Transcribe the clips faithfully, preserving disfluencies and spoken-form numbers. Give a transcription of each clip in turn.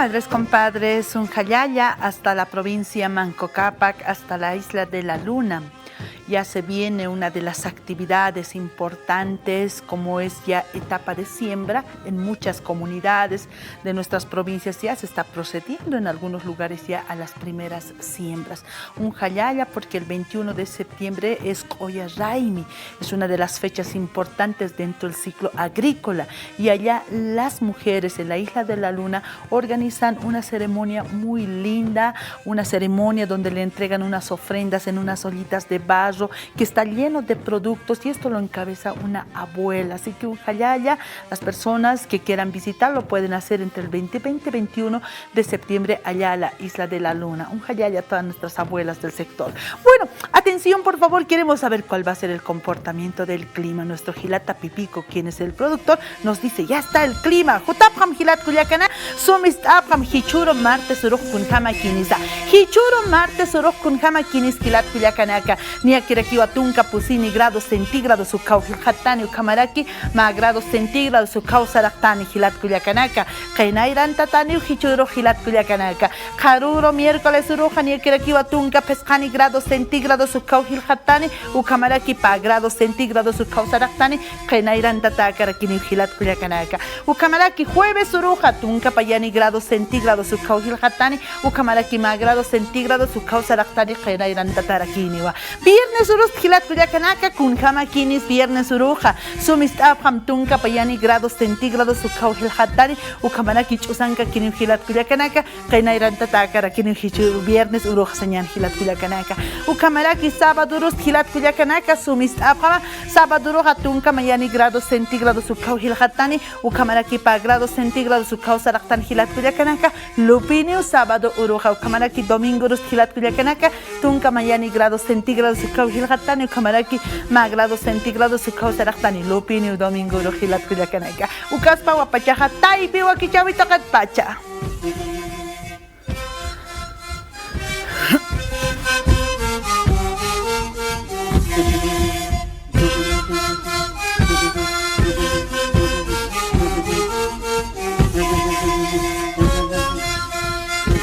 Padres, compadres, un jallalla hasta la provincia Manco Cápac, hasta la isla de la Luna. Ya se viene una de las actividades importantes, como es ya etapa de siembra. En muchas comunidades de nuestras provincias ya se está procediendo en algunos lugares ya a las primeras siembras. Un jallalla, porque el veintiuno de septiembre es Q'oya Raymi, es una de las fechas importantes dentro del ciclo agrícola, y allá las mujeres en la isla de la Luna organizan una ceremonia muy linda, una ceremonia donde le entregan unas ofrendas en unas ollitas de barro que está lleno de productos, y esto lo encabeza una abuela. Así que un jallalla, las personas que quieran visitar lo pueden hacer entre el veinte, veinte, veintiuno de septiembre allá a la isla de la Luna. Un jallalla a todas nuestras abuelas del sector. Bueno, atención, por favor, queremos saber cuál va a ser el comportamiento del clima. Nuestro jilata Pipico, quien es el productor, nos dice, ya está el clima. Jutapxam jilat kullakana, sumist'apxam jichhüru martes urux kunjama kinisa. Jichhüru martes urux kunjama kinis jilat kullakanaka. Niyakirakiwa tunka pusini grados centígrados ukhaw jilxattani, ukhamaraki mä grados centígrados ukhaw saraqtani jilat kullakanaka. Qinayrantataniw jichhürux jilat kullakanaka. Qharüru miércoles uruxa niyakirakiwa tunka phisqani grados centígrados ukhaw jilxattani, ukhamaraki pä grados centígrados ukhaw saraqtani, qinayrantatäkarakiniw jilat kullakanaka. Ukhamaraki jueves uruxa tunka payani grados centígrados ukhaw jilxattani, ukhamaraki mä grados centígrados ukhaw saraqtani, qinayrantatärakiniwa. Viernes urust jilat kullakanaka, kunjama kinis viernes uruxa. Sumist'apxam tunka payani grados centígrados ukhaw jilxattani, ukhamaraki ch'usankakiniw jilat kullakanaka, qinayrantatäkarakiniw jichhüru viernes uruxa sañäni jilat kullakanaka. Ukhamaraki sábado urust jilat kullakanaka, sumist'apxama, sábado uruxa tunka mayani grados centígrados ukhaw jilxattani, ukhamaraki pä grados centígrados ukhaw saraqtani jilat kullakanaka, lupiniw sábado uruxa. Ukhamaraki domingo urust jilat kullakanaka, tunka mayani grados centígrados ukhaw jilxattani, ukhamaraki mä grados centígrados ukhaw saraqtani, lupiniw domingo urux jilat kullakanaka. Ukaspawa pachaxa taypi wakichäwi taqit pacha.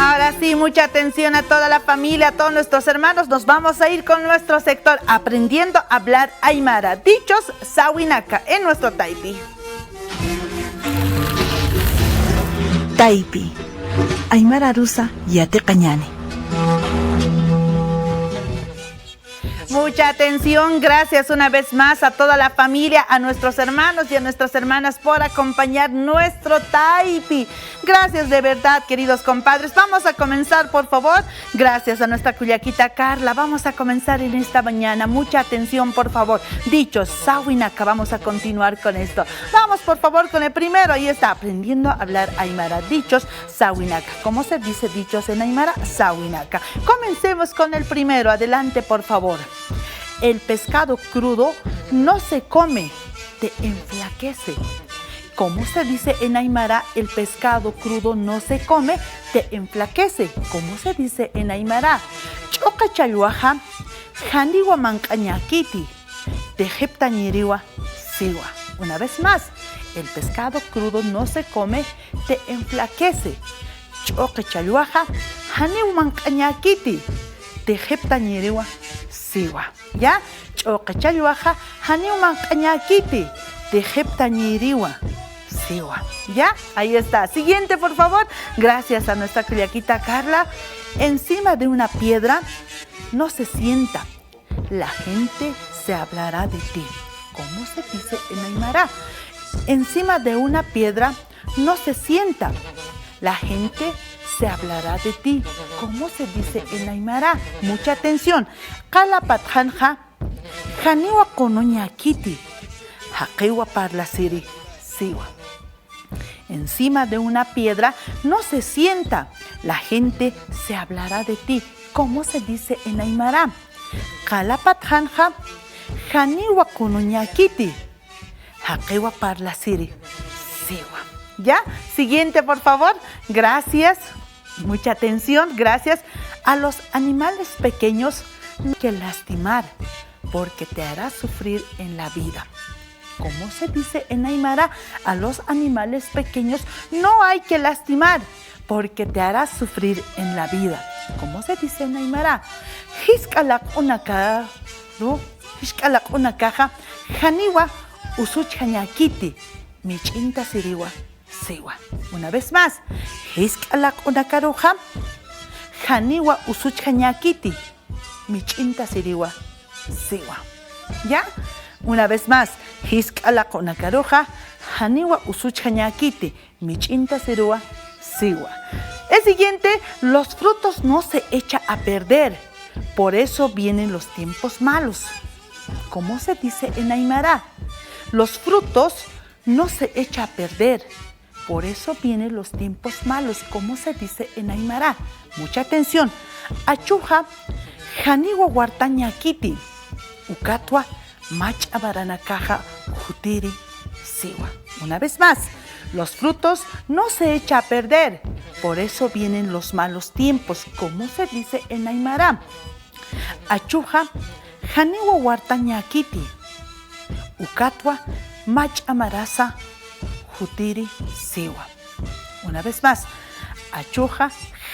Ahora sí, mucha atención a toda la familia, a todos nuestros hermanos. Nos vamos a ir con nuestro sector Aprendiendo a hablar aymara, dichos sawinaka, en nuestro taypi. Taypi. Aymara arusa yatiqañäni. Mucha atención, gracias una vez más a toda la familia, a nuestros hermanos y a nuestras hermanas por acompañar nuestro taypi. Gracias de verdad, queridos compadres. Vamos a comenzar, por favor. Gracias a nuestra kullakita Carla. Vamos a comenzar en esta mañana. Mucha atención, por favor. Dichos sawinaka, vamos a continuar con esto. Vamos, por favor, con el primero. Ahí está, aprendiendo a hablar aymara. Dichos sawinaka. ¿Cómo se dice dichos en aymara? Sawinaka. Comencemos con el primero. Adelante, por favor. El pescado crudo no se come, te enflaquece. ¿Cómo se dice en aymara: "El pescado crudo no se come, te enflaquece"? ¿Cómo se dice en aymara? Ch'uqi challwaxa janiwa manq'añäkiti, tixiptañiriwa siwa. Una vez más, el pescado crudo no se come, te enflaquece. Ch'uqi challwaxa janiw manq'añäkiti, tixiptañiriwa siwa. ¿Ya? Ch'uqi challwaxa janiw manq'añäkiti, tixiptañiriwa siwa. ¿Ya? Ahí está. Siguiente, por favor. Gracias a nuestra kullakita Carla. Encima de una piedra no se sienta. La gente se hablará de ti. ¿Cómo se dice en aymara? Encima de una piedra no se sienta. La gente se hablará de ti. ¿Cómo se dice en aymara? Mucha atención. Qala patxanxa janiwa qunuñäkiti, jaqiwa parlasiri siwa. Encima de una piedra no se sienta, la gente se hablará de ti. ¿Cómo se dice en aymara? Qala patxanxa janiwa qunuñäkiti, jaqiwa parlasiri siwa. ¿Ya? Siguiente, por favor. Gracias. Mucha atención. Gracias. A los animales pequeños no hay que lastimar, porque te hará sufrir en la vida. ¿Cómo se dice en aymara? A los animales pequeños no hay que lastimar, porque te hará sufrir en la vida. ¿Cómo se dice en aymara? Jisk'a laq'unakaru, jisk'a laq'unakaxa janiwa usuchjañäkiti, mich'intasiriwa siwa. Una vez más, jisk'a laq'unakaruxa janiwa usuchjañäkiti, mich'intasiriwa siwa. ¿Ya? Una vez más, jisk'a laq'unakaruxa janiwa usuchjañäkiti, mich'intasiriwa siwa. El siguiente, los frutos no se echa a perder, por eso vienen los tiempos malos. ¿Cómo se dice en aymara? Los frutos no se echa a perder, por eso vienen los tiempos malos. ¿Cómo se dice en aymara? Mucha atención. Achuxa janiwa wartañäkiti, ukatwa mach'a maranakaxa jutiri siwa. Una vez más, los frutos no se echa a perder, por eso vienen los malos tiempos. ¿Cómo se dice en aymara? Achuxa janiwa wartañäkiti, ukatwa mach'a marasa jutiri siwa. Una vez más, achuxa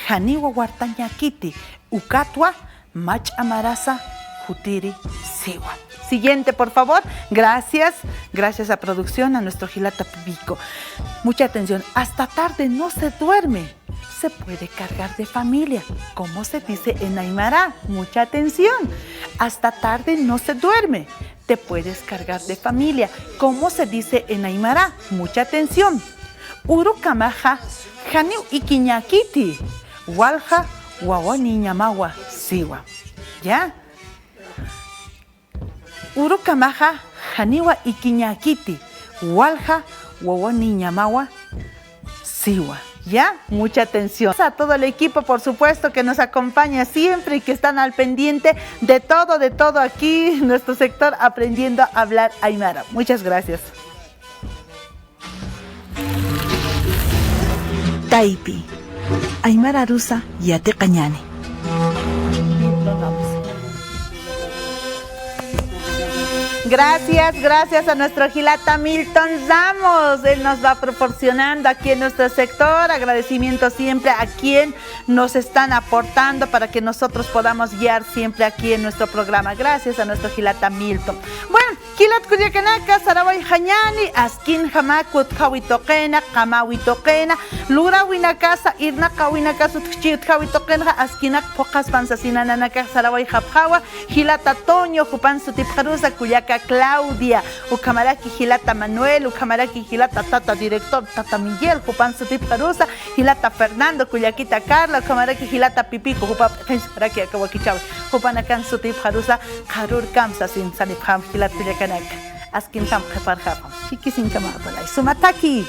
janiwa wartañäkiti, ukatwa mach'a marasa jutiri siwa. Siguiente, por favor. Gracias. Gracias a producción, a nuestro jilata Pipico. Mucha atención. Hasta tarde no se duerme. Se puede cargar de familia. ¿Cómo se dice en aymara? Mucha atención. Hasta tarde no se duerme. Te puedes cargar de familia. ¿Cómo se dice en aymara? Mucha atención. Urukamaxa janiw ikiñäkiti, walja wawanïñamawa siwa. ¿Ya? Urukamaxa janiwa ikiñäkiti, walja wawanïñamawa siwa. ¿Ya? Mucha atención. A todo el equipo, por supuesto, que nos acompaña siempre y que están al pendiente de todo, de todo aquí, nuestro sector Aprendiendo a Hablar Aymara. Muchas gracias. Taypi, aymara arusa yatiqañäni. Gracias, gracias a nuestro jilata Milton Ramos. Él nos va proporcionando aquí en nuestro sector. Agradecimiento siempre a quien nos están aportando para que nosotros podamos guiar siempre aquí en nuestro programa. Gracias a nuestro jilata Milton. Bueno, jilat kullakanaka, sarawayxañäni, askinjamaku utjawi tuqina, qamawi tuqina, lurawinakasa, irnaqawinakasa utjchi utjawi tuqinxa, askinak phuqhaspan sasin nanakax sarawayxapxawa, jilata Toño, jupan sutipxarusa, kullaka Claudia, ukhamaraki jilata Manuel, ukhamaraki jilata tata director, tata Miguel, jupan sutipxarusa, jilata Fernando, kullakita Carla, ukhamaraki jilata Pipico, jupa p'iqhinsaraki aka wakichäwi, jupanakan sutipxarusa, qharürkam sasin sanipxam jilat kullakanaka. Askintam qhiparxapam. Chikisinkamaw apalay. Suma thakhi.